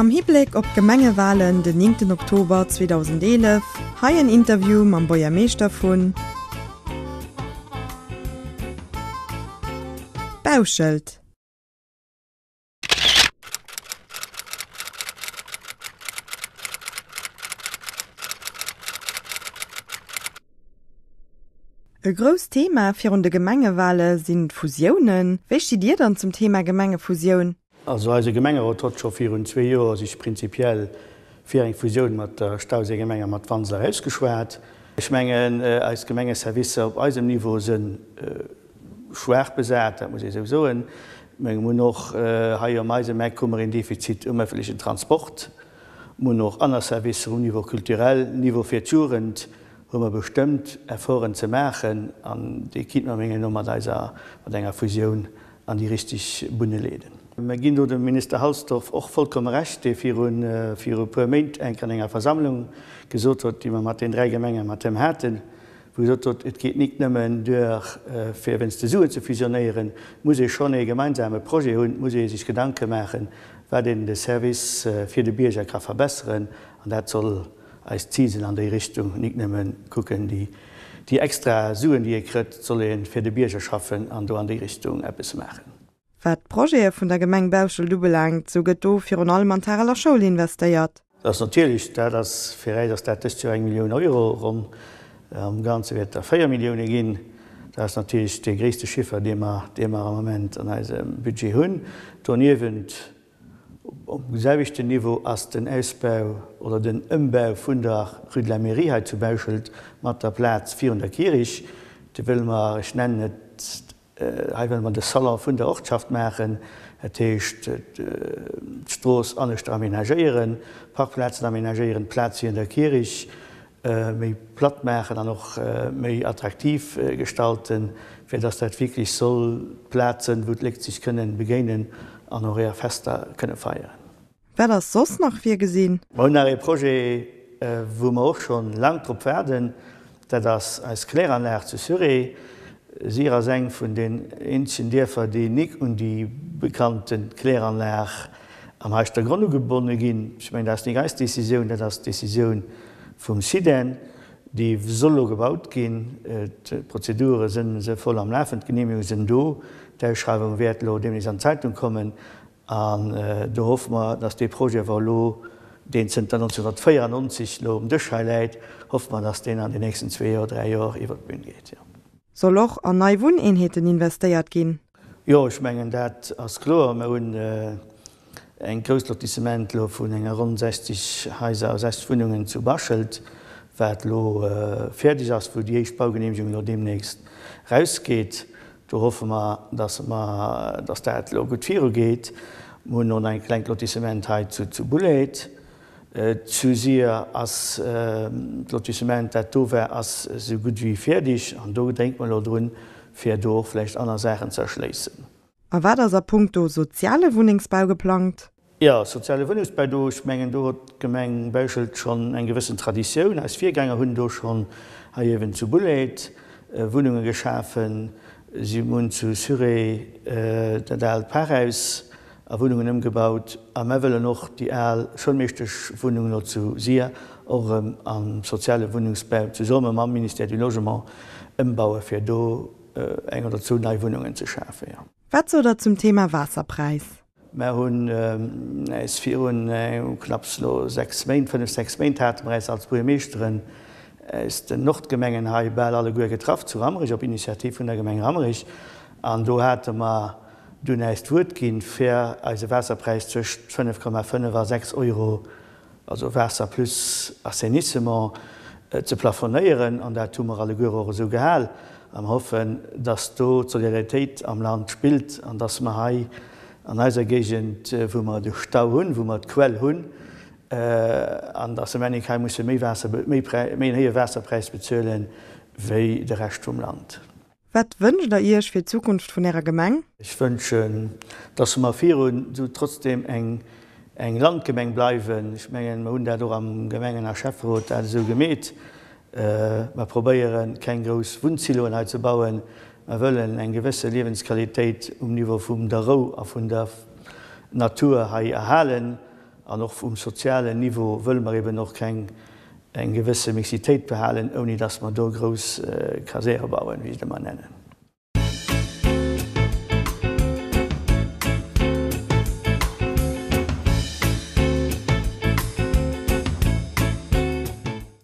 Am Hibléck op d'Gemengewalen den 9 Oktober 2011, hei en Interview mam Buergermeeschter vun Bauschelt. E grousst Thema virun de Gemengewale sinn d'Fusiounen. Wéi stitt Dir dann zum Thema Gemengefusioun? Also eise Gemengerot hott scho virun zwee Joer sech prinzipiell fir eng Fusioun mat der Stauséigemeng a mat Wanseler ausgeschwat. Ech mengen, eis Gemengeservicer op eisem Niveau se schwaach besat, dat muss ee sou soen. Mir hunn och hei um eisem Eck hu mer een Defizit um öffentlichen Transport. Mir hunn och aner Servicer um Niveau culturel, Niveau fir d'Jugend hu mer bestëmmt Efforten ze maachen an déi kinnt mer mengen no mat eiser, mat enger Fusioun an déi richteg Bunne leeden. Mer ginn do dem Minister Halsdorf och vollkomme Recht, dee viru viru e puer Méint enk an enger Versammlung gesot huet, déi mer mat den dräi Gemenge mat him haten, wou e gesot huet, et geet nik nëmmen duer fir wéinst de Suen ze fusionéieren, et muss ee schonn ee gemeinsame Projet hunn, et muss ee sech Gedanke maachen, wat een de Service fir de Bierger ka verbesseren an dat soll eist Zil sinn an déi Richtung, nik nëmmen kucken déi déi extra Suen déi ee krëtt, soll ee fir de Bierger schaffen an do an déi Richtung eppes maachen. Wat d'Projete vun der Gemeng Bauschelt ubelaangt, sou gëtt do virun allem an d'Hareler Schoul investéiert. Dat ass natierlech, dat ass fir äis ass dat dëst Joer eng Millioun Euro ronn, am Ganze wäert et der 4 Millioune ginn. Dat ass natierlech dee gréisste Chiffer dee mer dee mer am Ament an eisem Budget hunn. Doniewent Um selwechten Niveau ass den Ausbau oder den Ëmbau vun der Rue de la Mairie hei zu Bauschelt mat der Plaz virun der Kirich. Do wëlle mer, ech nennen et, hei wëlle mer de Salon vun der Ortschaft maachen, dat heescht d'Strooss aneschter aménagéieren, Parkplazen aménagéieren, d'Plaz virun der Kirich méi platt maachen an och méi attraktiv gestalten, fir dass dat wierklech soll d'Plaz sënn, wou d'Lékt sech kënnen begéinen an och är Fester kënne feieren. Wat ass soss nach virgesinn? Mer hunn nach ee Projet, wou mer och scho laang drop waarden, dat ass eis Kläranlag zu Surré. Sir ass eng vun den eenzegen Dierfer, déi nik un déi bekannte Kläranlag am Heischtergronn ugebonne ginn. Ech mengen, dat ass nik eis Décisioun, dat ass d'Décisioun vum SIDEN. Déi soll elo gebaut ginn. D'Prozedure sinn voll am Lafen, d'Genehmigunge sinn do. D'Ausschreiwung wäert elo deemnächst an d'Zeitung kommen. An do hoffe mer, dass dee Projet awer elo, deen zënter 1994 elo um Dësch hei läit, hoffe mer, dass deen an den nächsten zwee Joer, dräi Joer iwwert d'Bün geet, jo. Soll och an nei Wunneenheeten investéiert ginn? Jo, ech mengen, dat ass kloer. Mer hunn eng grousst Lotissement elo vun enger ronn 60 Haiser a 60 Wunnungen zu Baschelt, wat elo fäerdeg ass, wou déi éischt Baugenehmegung elo deemnächst rausgeet. Do hoffe mer, dass mer, dass dat elo gutt virugeet. Mer hunn och nach eng klengt Lotissement hei zu Boulaide. Zu Sir ass d'Lotissement, dat do war, ass esou gutt wéi fäerdeg. An do denke mer elo drun, fir do och vläicht aner Saachen ze erschléissen. A wat ass a puncto soziale Wunnengsbau geplangt? Jo, soziale Wunnengsbau, do, ech mengen, do huet d'Gemeng Bauschelt schonn eng gewëssen Traditioun. Eis Virgänger hunn do schonn hei uewen zu Boulaide Wunnunge geschafen. Si hunn zu Surré dat aalt Parhaus a Wunnungen ëmgebaut a mer wëllen och déi al Schoulmeeschteschwunnung elo zu Sir och erëm am soziale Wunnungsbau zesumme mam Ministère du Logement ëmbaue fir do eng oder zwou nei Wunnungen ze schafen. Wat sot Der zum Thema Waasserpräis? Mer hunn äis virun knapps elo 6 Méint, 5, 6 Méint hate mer äis als Buergermeeschteren aus den Nordgemengen hei bal alleguer getraff zu Rammerich op Initiativ vun der Gemeng Rammerich an do hate mer dunn äis d'Wuert ginn, fir eise Waasserpräis zwëscht 5,5 a 6 Euro, also Waasser plus Assainissement, ze plafonéieren. An dat hu mer alleguer och esou gehal. A mer hoffen, dass do d'Solidaritéit am Land spillt an dass mer hei an eiser Géigend, wou mer de Stau hunn, wou mer d'Quell hunn, an dass se mengen, hei musse méi Waasser, méi en héije Waasserpräis bezuelen, wéi de Rescht vum Land. Wat wënscht der Iech fir d'Zukunft vun Ärer Gemeng? Ech wënschen, dass mer virun esou trotzdem eng eng Landgemeng bleiwen. Ech mengen, mer hunn dat och am Gemengen a Schäfferot dat esou gemeet. Mer probéieren, keng grouss Wunnsiloen hei ze bauen. Mer wëllen eng gewësse Liewensqualitéit um Niveau vum der Rou a vun der Natur hei erhalen. An och um sozialen Niveau wëlle mer eben och keng eng gewësse Mixitéit behalen, ouni dass mer do grouss Kasäre bauen, wéi se et ëmmer nennen.